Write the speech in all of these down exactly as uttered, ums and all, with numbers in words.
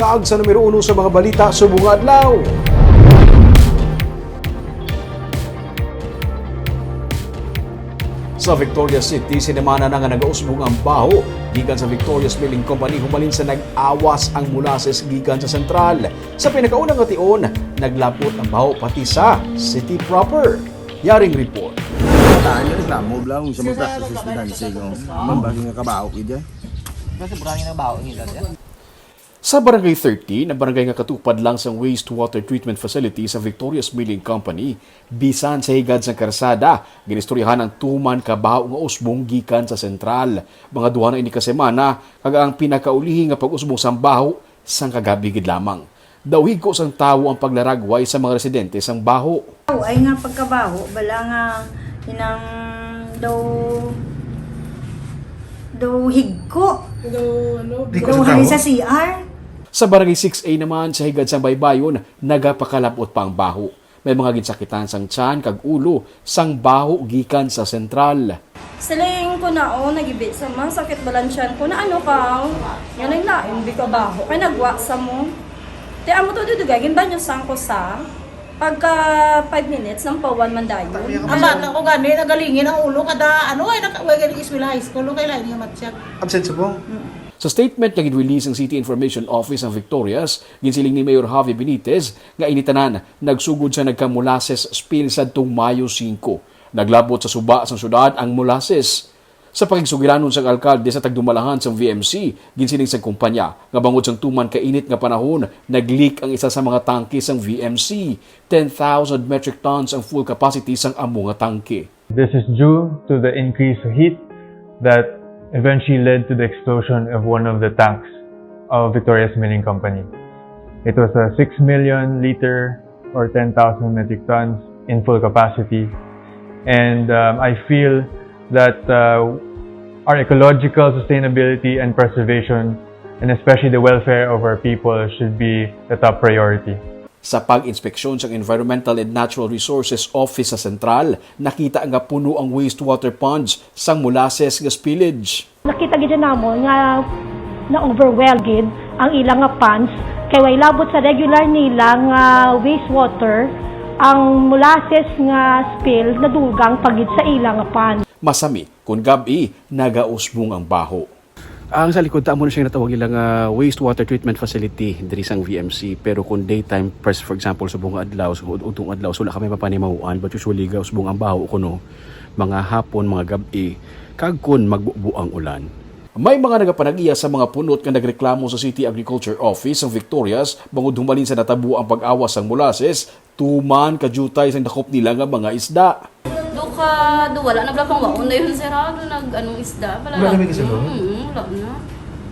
Kag sa numero uno sa mga balita subong nga adlaw. Sa Victorias City, sinimana na nga nagausbong ang baho gikan sa Victorias Milling Company humalin sa nag-awas ang molasses gikan sa sentral. Sa pinakauna nga tion, naglapot ang baho pati sa city proper. Yaring report. Tahan yung reklamo, bla, kung sa mga practices ni Dancing, oh. Ang bagay nga kabaho, gid, eh. Kasi burangin ang baho nila, ya. Sa Barangay thirteen, ang barangay nga katupad lang sang wastewater treatment facility sa Victorias Milling Company, bisan sa higad sang karsada, ginistoryahan ang tuman ka baho nga usbong gikan sa sentral. Mga duha na ini ka semana, kag ang pinakaulihi nga pag-usbong sang baho sang kagabi gid lamang. Daw higko sang tawo ang paglaragway sa mga residente sang baho. Ay nga pagkabaho, bala nga inang daw daw higko. Daw, ano, Daw hari sa C R. Sa Barangay six A naman, sa higad sang baybayon, nagapakalapot pa ang baho. May mga ginsakitan sang tiyan kag ulo sang baho gikan sa sentral. Siling ko na, oh, nagibit sa mga sakit balansyan ko na ano ka, nga naglain, di ka baho, kay nagwa sa mo. Ti amo to dudugay, ginbanyo sang ko sa, pagka five minutes, nang pawan man dayon. Ang bata ko gani, nagalingin ang ulo kada ano, ay naka, way gani iskwela high school, kay lain nga matsyag. Absent subong. Sa statement nga gin-release sang City Information Office sang Victorias, ginsiling ni Mayor Javi Benitez nga ini tanan nagsugod sa nagka-molasses spill sadtong Mayo singko. Naglabot sa suba sang syudad ang molasses. Sa pakigsugilanon sang alkalde sa tagdumalahan sang V M C, ginsiling sang kumpanya nga bangod sang tuman ka init nga panahon, nag-leak ang isa sa mga tangke sang V M C. Ten thousand metric tons ang full capacity sang amo nga tangke. This is due to the increased heat that eventually led to the explosion of one of the tanks of Victoria's Milling Company. It was a six million liter or ten thousand metric tons in full capacity. And um, I feel that uh, our ecological sustainability and preservation, and especially the welfare of our people, should be the top priority. Sa pag-inspeksyon sang Environmental and Natural Resources Office sa Sentral, nakita nga puno ang wastewater ponds sang molasses nga spillage. Nakita gid namon nga na-overwhelm gid ang ila nga ponds kay way labot sa regular nila nga wastewater, ang molasses nga spill nadugang pa gid sa ila nga ponds. Masami kon gab-i nagausbong ang baho. Ang sa likod ta, amo na siya natawag nila nga wastewater treatment facility diri sang V M C. Pero kung daytime, pers-, for example, subong nga adlaw, so, udtong adlaw, so wala kami mapanimahuan. But usually, gausbong ang baho kuno mga hapon, mga gab-i, kag kun magbubo ang ulan. May mga nagapanag-iya sa mga punot nga nagreklamo sa City Agriculture Office sang Victorias bangod humalin sa natabo ang pag-awas sang molasses, tuman ka diutay sang dakop nila nga mga isda. Do ka, do wala na bala pangwaon dayon, sir, ha? Do nag, anong isda, bala. Wala na may kasalo? Mm, wala na.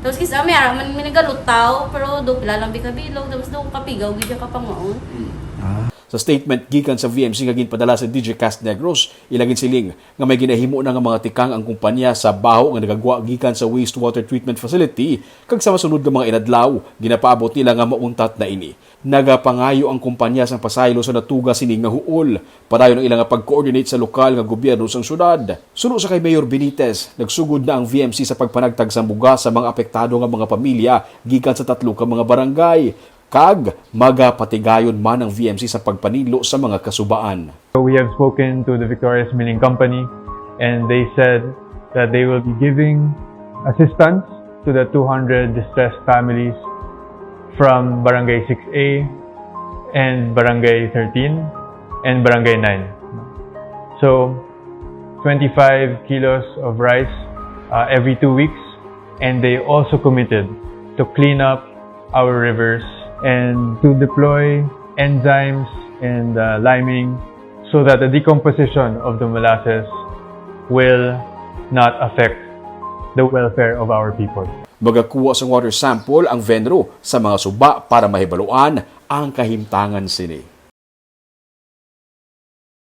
Tapos kisa, may ara man, may nagalutaw, pero do pila lang bi ka bilog, tapos do kapigaw, gid siya kapangwaon. Sa statement gikan sa V M C nga ginpadala sa D J Cast Negros, ila ginsiling nga may ginahimo na nga mga tikang ang kumpanya sa baho nga nagagwa gikan sa wastewater treatment facility, kag sa masunod nga mga inadlaw, ginapaabot nila nga mauntat na ini. Nagapangayo ang kumpanya sang pasaylo sa natuga sini nga huol. Padayon ang ila nga pag-coordinate sa lokal nga gobyerno sang syudad. Suno sa kay Mayor Benitez, nagsugod na ang V M C sa pagpanagtag sang bugas sa mga apektado nga mga pamilya gikan sa tatlo ka mga barangay, kag magapatigayon man ang V M C sa pagpaninlo sa mga kasubaan. We have spoken to the Victoria's Milling Company, and they said that they will be giving assistance to the two hundred distressed families from Barangay six A and Barangay thirteen and Barangay nine. So, twenty-five kilos of rice uh, every two weeks, and they also committed to clean up our rivers and to deploy enzymes and uh, liming so that the decomposition of the molasses will not affect the welfare of our people. Magakuha sang water sample ang venro sa mga suba para mahibaluan ang kahimtangan sini.